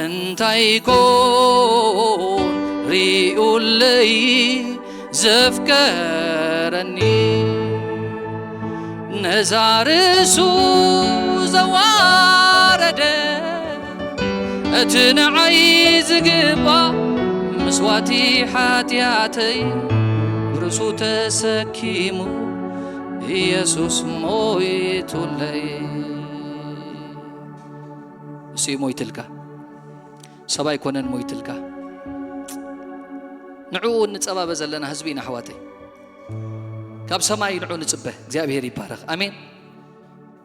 እንታይ ኮን ሪኡለይ ዘፍቀረኒ፣ ነዛ ርእሱ ዘዋረደ፣ እቲ ንዓይ ዝግባእ መስዋእቲ ሓጢኣተይ ብርእሱ ተሰኪሙ ኢየሱስ ሞይቱለይ። እሱ እዩ ሞይትልካ፣ ሰብ ኣይኮነን ሞይትልካ። ንዕኡ እንጸባበ ዘለና ህዝቢ ኢና ኣሕዋተይ። ካብ ሰማይ ንዑ ንጽበ። እግዚኣብሔር ይባረኽ። ኣሜን።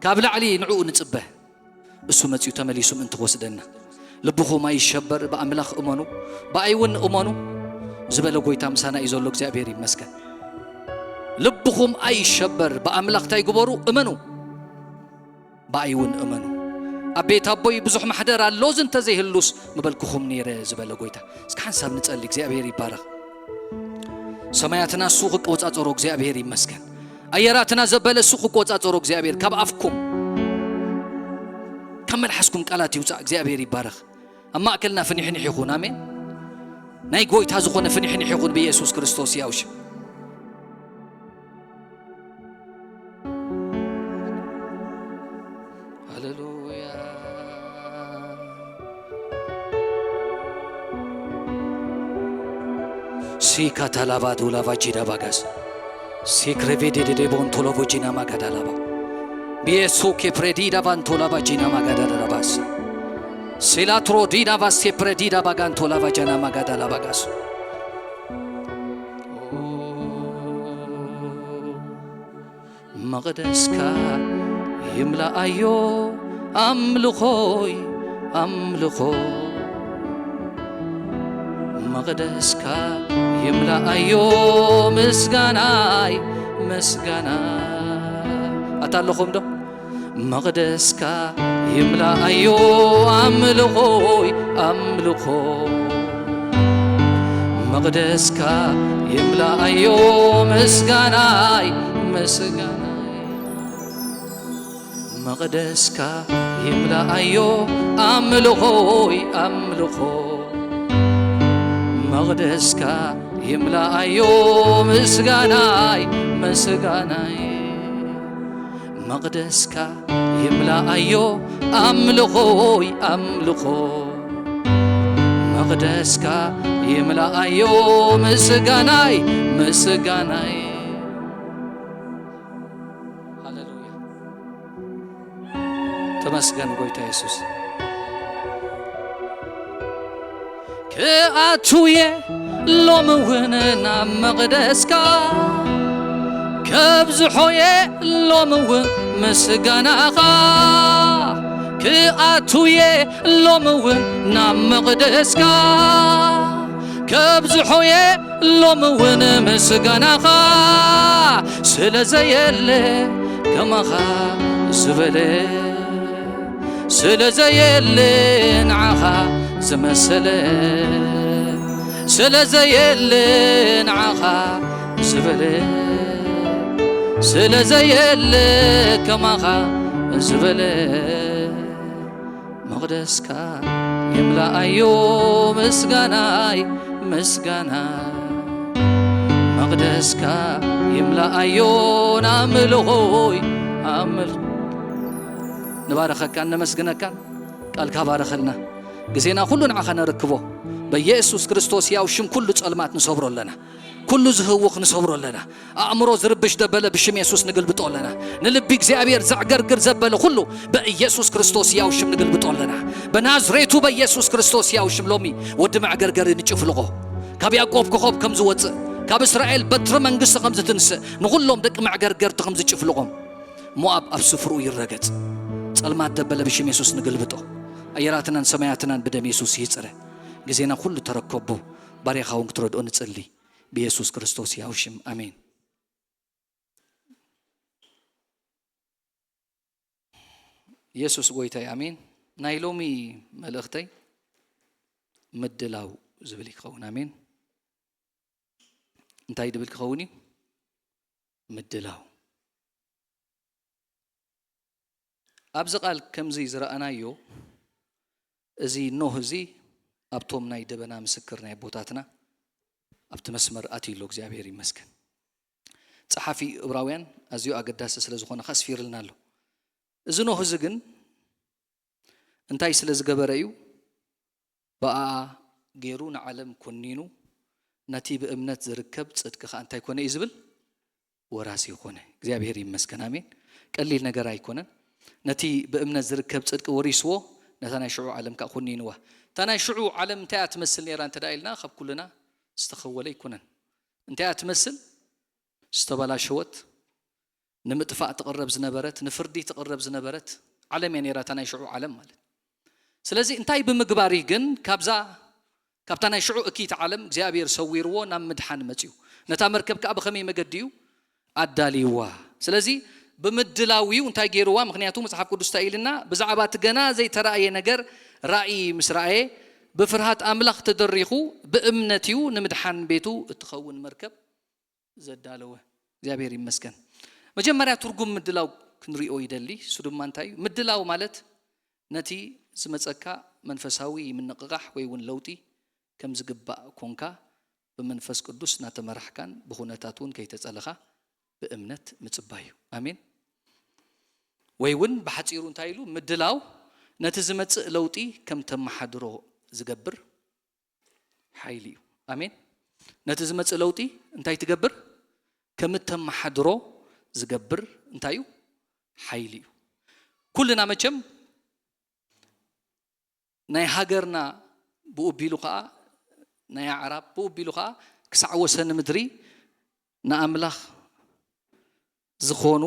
ካብ ላዕሊ ንዕኡ ንጽበ። እሱ መጺኡ ተመሊሱ ምእንቲ ክወስደና። ልብኹም ኣይሸበር፣ ብኣምላኽ እመኑ፣ ብኣይ እውን እመኑ ዝበለ ጎይታ ምሳና እዩ ዘሎ። እግዚኣብሔር ይመስገን። ልብኹም ኣይሸበር፣ ብኣምላኽ እንታይ ግበሩ? እመኑ፣ ብኣይ እውን እመኑ። ኣብ ቤት ኣቦይ ብዙሕ ማሕደር ኣሎ፣ እዚ እንተዘይህሉስ ምበልኩኹም ነይረ ዝበለ ጎይታ። እስኪ ሓንሳብ ንጸሊ። እግዚኣብሔር ይባረኽ። ሰማያትና እሱ ክቆጻጸሮ እግዚኣብሔር ይመስገን። ኣየራትና ዘበለ እሱ ክቆጻጸሮ እግዚኣብሔር። ካብ ኣፍኩም ካብ መልሓስኩም ቃላት ይውጻእ። እግዚኣብሔር ይባረኽ። ኣብ ማእከልና ፍኒሕኒሕ ይኹን። ኣሜን። ናይ ጎይታ ዝኾነ ፍኒሕኒሕ ይኹን ብኢየሱስ ክርስቶስ ያውሽ። ሃሌሉያ። ሺካታላባ ዱላቫ ጂዳ ባጋስ ሲክሬቬዴዴዴ ቦንቶሎቮ ጂና ማጋዳላባ ቢየሱ ኬፕሬዲዳ ቫንቶላቫ ጂና ማጋዳዳላባስ ሲላትሮ ዲና ቫሴፕሬዲዳ ባጋንቶላቫ ጃና ማጋዳላባጋስ መቕደስካ ይምላኣዮ ኣምልኾይ ኣምልኾ መቕደስካ ይምላኣዮ ምስጋናይ ምስጋና ኣታ ኣለኹም ዶ መቕደስካ ይምላኣዮ ኣምልኾይ ኣምልኾ መቕደስካ ይምላኣዮ ምስጋናይ ምስጋናይ መቕደስካ ይምላኣዮ ኣምልኾይ ኣምልኾ መቕደስካ ይምላኣዮ ምስጋናይ ምስጋናይ መቕደስካ ይምላኣዮ ኣምልኾይ ኣምልኾ መቕደስካ ይምላኣዮ ምስጋናይ ምስጋናይ ሃሌሉያ ተመስገን ጎይታ የሱስ ክኣቱየ ሎሚ እውን ናብ መቕደስካ ከብዝሖየ ሎሚ እውን ምስጋናኻ ክኣቱየ ሎሚ እውን ናብ መቕደስካ ከብዝሖየ ሎሚ እውን ምስጋናኻ ስለ ዘየለ ከማኻ ዝበለ ስለ ዘየለ ንዓኻ ዝመሰለ ስለ ዘየለ ንዓኻ ዝበለ ስለ ዘየለ ከማኻ ዝበለ መቕደስካ ይምላኣዮ ምስጋናይ ምስጋና መቕደስካ ይምላኣዮ ናምልኾይ ኣምልኾ ንባረኸካን ነመስግነካን ቃልካ ባረኸልና ግዜና ኩሉ ንዓኻ ነርክቦ በኢየሱስ ክርስቶስ ያው ሽም ኩሉ ጸልማት ንሰብሮ ኣለና ኩሉ ዝህውኽ ንሰብሮ ኣለና ኣእምሮ ዝርብሽ ዘበለ ብሽም የሱስ ንግልብጦ ኣለና ንልቢ እግዚኣብሔር ዘዕገርግር ዘበለ ኩሉ በኢየሱስ ክርስቶስ ያው ሽም ንግልብጦ ኣለና በናዝሬቱ በኢየሱስ ክርስቶስ ያው ሽም ሎሚ ወዲ መዕገርገሪ ንጭፍልቖ ካብ ያዕቆብ ኮኸብ ከም ዝወፅእ ካብ እስራኤል በትሪ መንግስቲ ከም ዝትንስእ ንኹሎም ደቂ መዕገርገርቲ ከም ዝጭፍልቖም ሞኣብ ኣብ ስፍርኡ ይረገጽ ጸልማት ዘበለ ብሽም የሱስ ንግልብጦ ኣየራትናን ሰማያትናን ብደም የሱስ ይጽረ ግዜና ኩሉ ተረከቦ ባርያኻ እውን ክትረድኦ ንጽሊ ብየሱስ ክርስቶስ ያው ሽም ኣሜን የሱስ ጎይታይ ኣሜን ናይ ሎሚ መልእኽተይ ምድላው ዝብል ክኸውን ኣሜን እንታይ ድብል ክኸውን እዩ ምድላው ኣብዚ ቃል ከምዚ ዝረኣናዮ እዚ ኖህ እዚ ኣብቶም ናይ ደበና ምስክር ናይ ኣቦታትና ኣብቲ መስመር ኣትዩ ኣሎ እግዚኣብሔር ይመስገን ጸሓፊ እብራውያን ኣዝዩ ኣገዳሲ ስለ ዝኾነ ከስፊርልና ኣሎ እዚ ኖህ እዚ ግን እንታይ ስለ ዝገበረ እዩ ብኣ ገይሩ ንዓለም ኮኒኑ ነቲ ብእምነት ዝርከብ ጽድቂ ከኣ እንታይ ኮነ እዩ ዝብል ወራሲ ይኾነ እግዚኣብሔር ይመስገን ኣሜን ቀሊል ነገር ኣይኮነን ነቲ ብእምነት ዝርከብ ጽድቂ ወሪስዎ ነታ ናይ ሽዑ ዓለም ከዓ ኮኒንዋ እታ ናይ ሽዑ ዓለም እንታይ እያ ትመስል ነራ እንተ ኢልና ካብ ኩልና ዝተኸወለ ኣይኮነን እንታይ እያ ትመስል ዝተበላሸወት ንምጥፋእ ትቕረብ ዝነበረት ንፍርዲ ትቕረብ ዝነበረት ዓለም እያ ነራ እታ ናይ ሽዑ ዓለም ማለት ስለዚ እንታይ ብምግባር እዩ ግን ካብዛ ካብታ ናይ ሽዑ እኪት ዓለም እግዚኣብሔር ሰዊርዎ ናብ ምድሓን መፅዩ ነታ መርከብ ከዓ ብኸመይ መገዲ እዩ ኣዳልይዋ ስለዚ ብምድላው እዩ እንታይ ገይርዋ ምክንያቱ መፅሓፍ ቅዱስ እንታይ ኢልና ብዛዕባ እቲ ገና ዘይተረኣየ ነገር ራእይ ምስ ረኣየ ብፍርሃት ኣምላኽ ተደሪኹ ብእምነት እዩ ንምድሓን ቤቱ እትኸውን መርከብ ዘዳለወ እግዚኣብሔር ይመስገን መጀመርያ ትርጉም ምድላው ክንሪኦ ይደሊ እሱ ድማ እንታይ እዩ ምድላው ማለት ነቲ ዝመፀካ መንፈሳዊ ምንቕቓሕ ወይ እውን ለውጢ ከም ዝግባእ ኮንካ ብመንፈስ ቅዱስ እናተመራሕካን ብኩነታት እውን ከይተፀለኻ ብእምነት ምፅባይ እዩ ኣሜን ወይ እውን ብሓፂሩ እንታይ ኢሉ ምድላው ነቲ ዝመፅእ ለውጢ ከም ተመሓድሮ ዝገብር ሓይሊ እዩ ኣሜን ነቲ ዝመጽእ ለውጢ እንታይ ትገብር? ከም እተመሓድሮ ዝገብር እንታይ እዩ? ሓይሊ እዩ። ኩልና መቸም ናይ ሃገርና ብኡ ቢሉ ኸዓ ናይ ኣዕራብ ብኡ ቢሉ ኸዓ ክሳዕ ወሰን ምድሪ ንኣምላኽ ዝኾኑ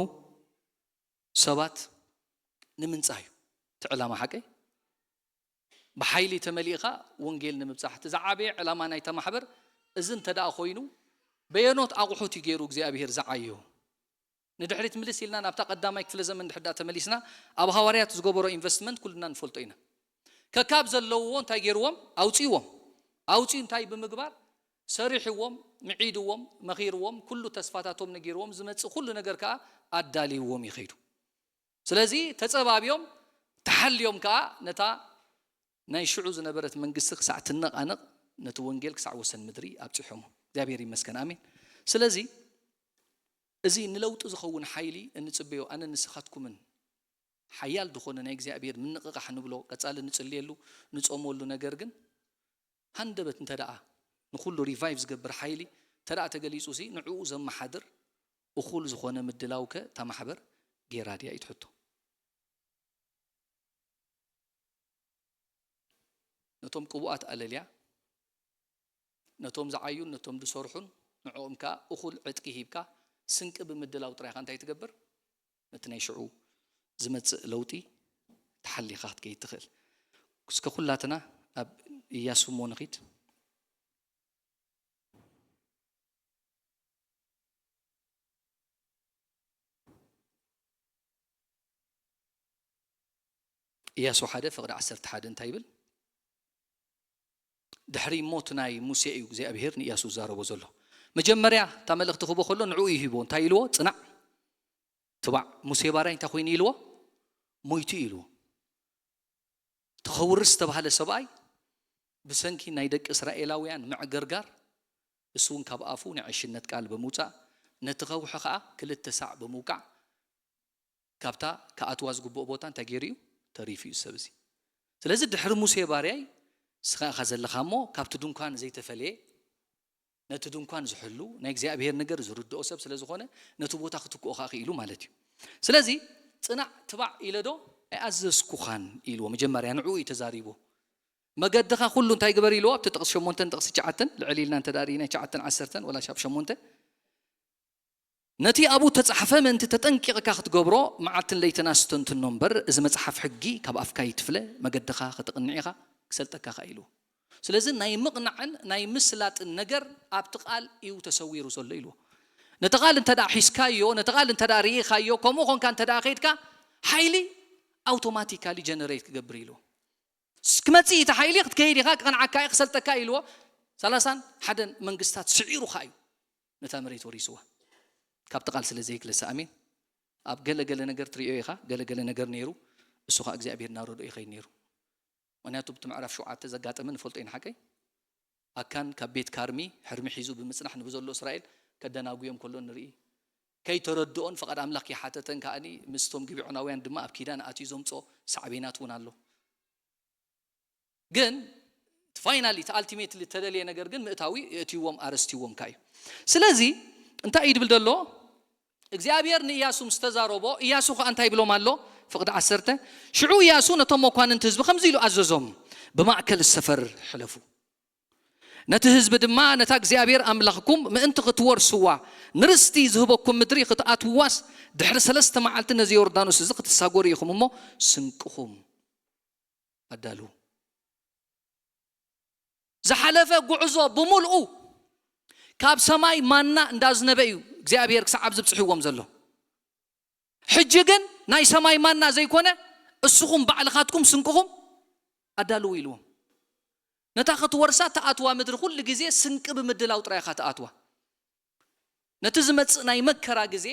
ሰባት ንምንጻህ እዩ እቲ ዕላማ ሓቀይ። ብሓይሊ ተመሊእኻ ወንጌል ንምብጻሕ እቲ ዝዓበየ ዕላማ ናይታ ማሕበር እዚ እንተ ደኣ ኮይኑ በየኖት ኣቑሑት እዩ ገይሩ እግዚኣብሔር ዝዓዮ? ንድሕሪት ምልስ ኢልና ናብታ ቀዳማይ ክፍለ ዘመን ድሕዳ ተመሊስና ኣብ ሃዋርያት ዝገበሮ ኢንቨስትመንት ኩልና ንፈልጦ ኢና። ከካብ ዘለውዎ እንታይ ገይርዎም? ኣውፅዎም። ኣውፅኡ እንታይ ብምግባር? ሰሪሕዎም፣ ምዒድዎም፣ መኺርዎም፣ ኩሉ ተስፋታቶም ነጊርዎም ዝመፅእ ኩሉ ነገር ከዓ ኣዳልይዎም ይኸይዱ። ስለዚ ተፀባብዮም ተሓልዮም ከዓ ነታ ናይ ሽዑ ዝነበረት መንግስቲ ክሳዕ ትነቓነቕ ነቲ ወንጌል ክሳዕ ወሰን ምድሪ ኣብፂሖሞ። እግዚኣብሔር ይመስገን። ኣሜን። ስለዚ እዚ ንለውጢ ዝኸውን ሓይሊ እንጽበዮ ኣነ ንስኻትኩምን ሓያል ዝኾነ ናይ እግዚኣብሔር ምንቕቓሕ ንብሎ ቀጻሊ ንጽልየሉ ንጾመሉ ነገር ግን ሃንደበት እንተ ደኣ ንኹሉ ሪቫይቭ ዝገብር ሓይሊ እንተ ደኣ ተገሊጹ ሲ ንዕኡ ዘመሓድር እኹል ዝኾነ ምድላው ከ እታ ማሕበር ጌራ ድያ እዩ ትሕቶ። ነቶም ቅቡኣት ኣለልያ፣ ነቶም ዝዓዩን ነቶም ዝሰርሑን ንዕኦም ከኣ እኹል ዕጥቂ ሂብካ ስንቂ ብምድላው ጥራይኻ እንታይ ትገብር? ነቲ ናይ ሽዑ ዝመጽእ ለውጢ ተሓሊኻ ክትከይድ ትኽእል። እስከ ኩላትና ናብ ኢያሱ እሞ ንኺድ። ኢያሱ ሓደ ፍቕዲ ዓሰርተ ሓደ እንታይ ይብል? ድሕሪ ሞት ናይ ሙሴ እዩ እግዚኣብሔር ንኢያሱ ዝዛረቦ ዘሎ። መጀመርያ እታ መልእኽቲ ክህቦ ከሎ ንዕኡ እዩ ሂቦ። እንታይ ኢልዎ? ጽናዕ፣ ትባዕ። ሙሴ ባርያይ እንታይ ኮይኑ ኢልዎ? ሞይቱ እዩ ኢልዎ። እቲ ከውርስ ዝተባህለ ሰብኣይ ብሰንኪ ናይ ደቂ እስራኤላውያን ምዕግርጋር እሱ እውን ካብ ኣፉ ናይ ዕሽነት ቃል ብምውጻእ ነቲ ከውሒ ኸኣ ክልተ ሳዕ ብምውቃዕ ካብታ ክኣትዋ ዝግብኦ ቦታ እንታይ ገይሩ እዩ? ተሪፉ እዩ ሰብ እዚ። ስለዚ ድሕሪ ሙሴ ባርያይ ንስኻ ኢኻ ዘለኻ እሞ ካብቲ ድንኳን ዘይተፈልየ ነቲ ድንኳን ዝሕሉ ናይ እግዚኣብሔር ነገር ዝርድኦ ሰብ ስለ ዝኾነ ነቲ ቦታ ክትክኦ ከዓ ክኢሉ ማለት እዩ። ስለዚ ጽናዕ ትባዕ ኢለ ዶ ኣይኣዘዝኩኻን ኢልዎ። መጀመርያ ንዕኡ እዩ ተዛሪቡ። መገድኻ ኩሉ እንታይ ግበር ኢልዎ ኣብቲ ጥቕሲ ሸሞንተን ጥቕሲ ትሽዓተን ልዕል ኢልና እንተ ዳኣ ርኢና ትሽዓተን ዓሰርተን ወላ ሻብ ሸሞንተ ነቲ ኣብኡ ተጻሕፈ ምእንቲ ተጠንቂቕካ ክትገብሮ መዓልትን ለይትን ኣስተንትኖ እምበር፣ እዚ መጽሓፍ ሕጊ ካብ ኣፍካ ይትፍለ፣ መገድኻ ከተቕንዕ ኢኻ፣ ክሰልጠካ ኸኣ ኢሉ። ስለዚ ናይ ምቕናዕን ናይ ምስላጥን ነገር ኣብቲ ቃል እዩ ተሰዊሩ ዘሎ ኢልዎ። ነቲ ቃል እንተ ደኣ ሒዝካዮ፣ ነቲ ቃል እንተ ደኣ ርኢኻዮ፣ ከምኡ ኾንካ እንተ ደኣ ኸይድካ፣ ሓይሊ ኣውቶማቲካሊ ጀነሬት ክገብር ኢልዎ። ክመጽእ እቲ ሓይሊ ክትከይድ ኢኻ፣ ክቐንዓካ እዩ፣ ክሰልጠካ ኢልዎ። ሰላሳን ሓደን መንግስታት ስዒሩ ኸኣ እዩ ነታ መሬት ወሪስዋ። ካብቲ ቃል ስለ ዘይክለሰ ኣሜን። ኣብ ገለ ገለ ነገር ትርእዮ ኢኻ፣ ገለ ገለ ነገር ነይሩ፣ እሱ ኸኣ እግዚኣብሔር እናረድኦ ይኸይድ ነይሩ። ምኽንያቱ ብቲ ምዕራፍ ሸውዓተ ዘጋጠመ ንፈልጦ ኢና ሓቀይ። ኣካን ካብ ቤት ካርሚ ሕርሚ ሒዙ ብምጽናሕ ንብዘሎ እስራኤል ከደናጉዮም ከሎ ንርኢ። ከይተረድኦን ፍቓድ ኣምላኽ ከይሓተተን ከኣኒ ምስቶም ግብዖናውያን ድማ ኣብ ኪዳን ኣትዩ ዘምጽኦ ሳዕቤናት እውን ኣሎ። ግን ፋይናሊ እቲ ኣልቲሜትሊ እተደልየ ነገር ግን ምእታዊ የእትይዎም ኣረስትይዎም ከኣ እዩ። ስለዚ እንታይ እዩ ድብል ዘሎ እግዚኣብሔር ንእያሱ ምስ ተዛረቦ እያሱ ከዓ እንታይ ይብሎም ኣሎ? ፍቕዲ ዓሰርተ ሽዑ እያሱ ነቶም መኳንንቲ ህዝቢ ከምዚ ኢሉ ኣዘዞም፣ ብማእከል ሰፈር ሕለፉ፣ ነቲ ህዝቢ ድማ ነታ እግዚኣብሔር ኣምላኽኩም ምእንቲ ክትወርስዋ ንርስቲ ዝህበኩም ምድሪ ክትኣትውዋስ ድሕሪ ሰለስተ መዓልቲ ነዚ ዮርዳኖስ እዚ ክትሳጎሩ ኢኹም እሞ ስንቅኹም ኣዳልዉ። ዝሓለፈ ጉዕዞ ብምልኡ ካብ ሰማይ ማና እንዳዝነበ እዩ እግዚኣብሔር ክሳብ ኣብዚ ብፅሕዎም ዘሎ። ሕጂ ግን ናይ ሰማይ ማና ዘይኮነ እስኹም ባዕልኻትኩም ስንቅኹም ኣዳልዉ ኢልዎም። ነታ ክትወርሳ ተኣትዋ ምድሪ ኩሉ ግዜ ስንቂ ብምድላው ጥራይ ኢኻ ተኣትዋ። ነቲ ዝመጽእ ናይ መከራ ግዜ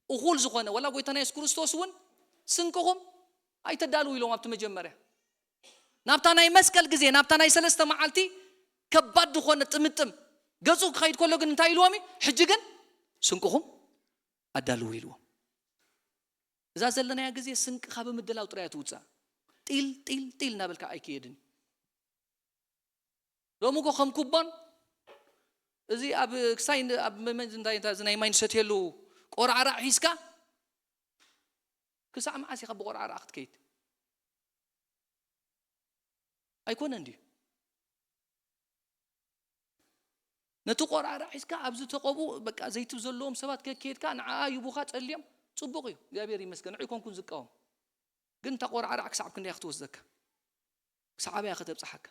እኹል ዝኾነ ወላ ጎይታና የሱስ ክርስቶስ እውን ስንቅኹም ኣይተዳልዉ ኢሎም ኣብቲ መጀመርያ ናብታ ናይ መስቀል ግዜ ናብታ ናይ ሰለስተ መዓልቲ ከባድ ዝኾነ ጥምጥም ገጹ ክኸይድ ከሎ ግን እንታይ ኢልዎም እዩ? ሕጂ ግን ስንቅኹም ኣዳልዉ ኢልዎም። እዛ ዘለናያ ግዜ ስንቅኻ ብምድላው ጥራይ ትውፃእ። ጢል ጢል ጢል እናበልካ ኣይክየድን። ሎሚ እኮ ከም ኩቦን እዚ ኣብ ክሳይ ኣብ መ- እንታይ እንታይ እዚ ናይ ማይ ንሰትየሉ ቆራዕራዕ ሒዝካ ክሳዕ መዓስ ኢኻ ብቆራዕራዕ ክትከይድ? ኣይኮነን ድዩ? ነቲ ቆራዕራዕ ሒዝካ ኣብዚ ተቐብኡ በቃ ዘይትብ ዘለዎም ሰባት ከከይድካ ንዓኣ ይቡኻ ጸልዮም ጽቡቕ እዩ። እግዚኣብሔር ይመስገን ንዑ ይኮንኩን ዝቃወም፣ ግን እታ ቆራዕራዕ ክሳዕ ክንደያ ክትወስደካ? ክሳዕ ኣበያ ከተብጽሓካ?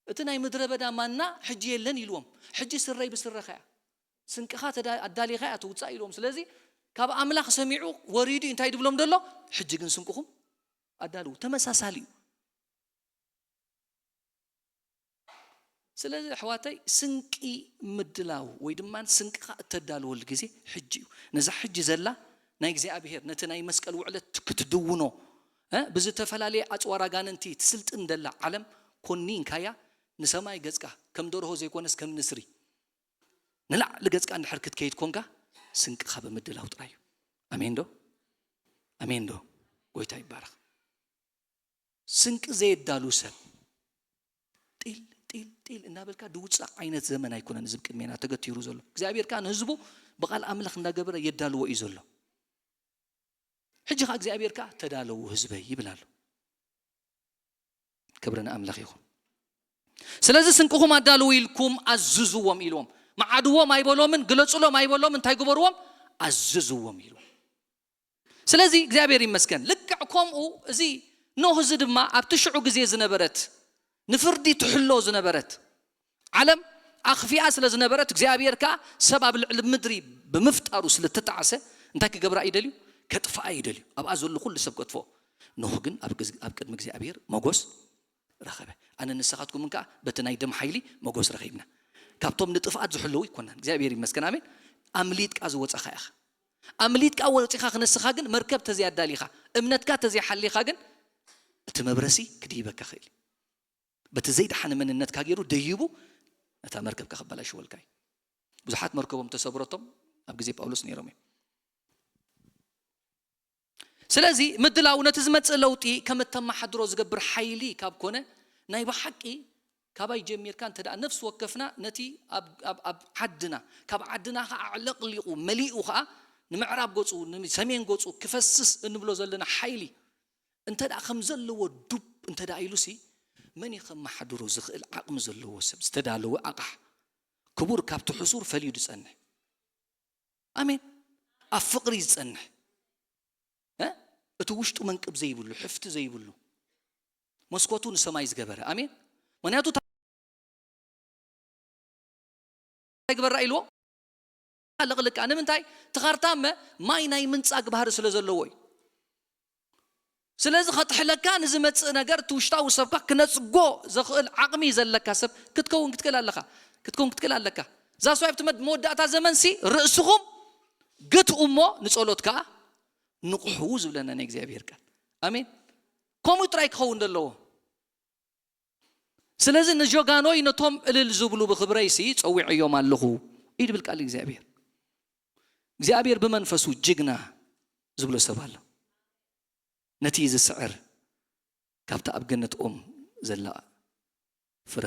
እቲ ናይ ምድረ በዳ ማና ሕጂ የለን ኢልዎም። ሕጂ ስረይ ብስረኻ እያ፣ ስንቅኻ ተዳ- ኣዳሊኻ እያ ትውጻእ ኢልዎም። ስለዚ ካብ ኣምላኽ ሰሚዑ ወሪዱ እንታይ ድብሎም ደሎ? ሕጂ ግን ስንቅኹም ኣዳልዉ። ተመሳሳሊ እዩ። ስለዚ ኣሕዋተይ ስንቂ ምድላው ወይ ድማ ስንቅኻ እተዳልወሉ ግዜ ሕጂ እዩ። ነዛ ሕጂ ዘላ ናይ እግዚኣብሔር ነቲ ናይ መስቀል ውዕለት ክትድውኖ እ ብዝተፈላለየ ኣፅዋር ኣጋንንቲ ትስልጥን ደላ ዓለም ኮኒንካያ ንሰማይ ገጽካ ከም ደርሆ ዘይኮነስ ከም ንስሪ ንላዕሊ ገጽካ እንድሕር ክትከይድ ኮንካ ስንቅኻ ብምድላው ጥራይ እዩ። ኣሜን ዶ? ኣሜን ዶ? ጎይታ ይባረኽ። ስንቂ ዘየዳሉ ሰብ ጢል ጢል ጢል እናበልካ ድውፃእ ዓይነት ዘመን ኣይኮነን። እዚ ቅድሜና ተገቲሩ ዘሎ እግዚኣብሔር ከዓ ንህዝቡ ብቓል ኣምላኽ እንዳገበረ የዳልዎ እዩ ዘሎ። ሕጂ ከዓ እግዚኣብሔር ከዓ ተዳለዉ ህዝበይ ይብል ኣሎ። ክብሪ ንኣምላኽ ይኹን። ስለዚ ስንቅኹም ኣዳልዉ ኢልኩም ኣዝዝዎም ኢልዎም። መዓድዎም ኣይበሎምን፣ ግለፁሎም ኣይበሎምን፣ እንታይ ግበርዎም? ኣዝዝዎም ኢልዎም። ስለዚ እግዚኣብሔር ይመስገን። ልክዕ ከምኡ እዚ ኖህ እዚ ድማ ኣብቲ ሽዑ ግዜ ዝነበረት ንፍርዲ ትሕሎ ዝነበረት ዓለም ኣኽፊኣ ስለ ዝነበረት እግዚኣብሔር ከኣ ሰብ ኣብ ልዕሊ ምድሪ ብምፍጣሩ ስለ እተጣዕሰ እንታይ ክገብራ እዩ ደልዩ? ከጥፍኣ እዩ ደልዩ። ኣብኣ ዘሎ ኩሉ ሰብ ከጥፍኦ። ኖህ ግን ኣብ ግዝ- ኣብ ቅድሚ እግዚኣብሔር መጎስ ረኸበ። ኣነ ንስኻትኩምን ከኣ በቲ ናይ ደም ሓይሊ መጎስ ረኺብና። ካብቶም ንጥፍኣት ዝሕለዉ ኣይኮናን። እግዚኣብሔር ይመስገን። ኣሜን። ኣምሊጥካ ዝወጻኻ ኢኻ። ኣምሊጥካ ወጺኻ ክነስኻ ግን መርከብ ተዘያዳሊኻ እምነትካ ተዘይሓሊኻ ግን እቲ መብረሲ ክድይበካ ክእል እዩ። በቲ ዘይደሓነ መንነትካ ገይሩ ደይቡ ነታ መርከብካ ክበላሽወልካ እዩ። ብዙሓት መርከቦም ተሰብረቶም ኣብ ግዜ ጳውሎስ ነይሮም እዮም። ስለዚ ምድላው ነቲ ዝመጽእ ለውጢ ከም እተመሓድሮ ዝገብር ሓይሊ ካብ ኮነ ናይ ብሓቂ ካባይ ጀሚርካ እንተ ደኣ ነፍሲ ወከፍና ነቲ ኣብ- ኣብ ኣብ ዓድና ካብ ዓድና ኸዓ ኣዕለቕሊቑ መሊኡ ኸዓ ንምዕራብ ገጹ ንሰሜን ገጹ ክፈስስ እንብሎ ዘለና ሓይሊ እንተ ደኣ ከም ዘለዎ ዱብ እንተ ደኣ ኢሉሲ መን እዩ ከመሓድሮ ዝኽእል ዓቕሚ ዘለዎ ሰብ ዝተዳለወ ኣቕሓ ክቡር ካብቲ ሕሱር ፈልዩ ዝጸንሕ ኣሜን ኣብ ፍቕሪ ዝጸንሕ እ? እቲ ውሽጡ መንቅብ ዘይብሉ ሕፍቲ ዘይብሉ መስኮቱ ንሰማይ ዝገበረ ኣሜን ምክንያቱ እንታይ ግበራ ኢልዎ ኣለቕልቃ ንምንታይ ትኻርታመ ማይ ናይ ምንጻግ ባህሪ ስለ ዘለዎ እዩ ስለዚ ከጥሕለካ ንዝመጽእ ነገር እቲ ውሽጣዊ ሰብካ ክነጽጎ ዘኽእል ዓቕሚ ዘለካ ሰብ ክትከውን ክትክእል ኣለካ ክትከውን ክትክእል ኣለካ እዛ ሰው ኣብቲ መወዳእታ ዘመንሲ ርእስኹም ግትኡ እሞ ንጸሎት ከዓ ንቑሕዉ ዝብለና ናይ እግዚኣብሔር ቃል ኣሜን ከምኡ ጥራይ ክኸውን ዘለዎ ስለዚ ንጆጋኖይ ነቶም እልል ዝብሉ ብኽብረይሲ ጸዊዐዮም ኣለኹ እዩ ድብል ቃል እግዚኣብሔር እግዚኣብሔር ብመንፈሱ ጅግና ዝብሎ ሰብ ኣሎ ነቲ ዝስዕር ካብቲ ኣብ ገነት ኦም ዘላ ፍረ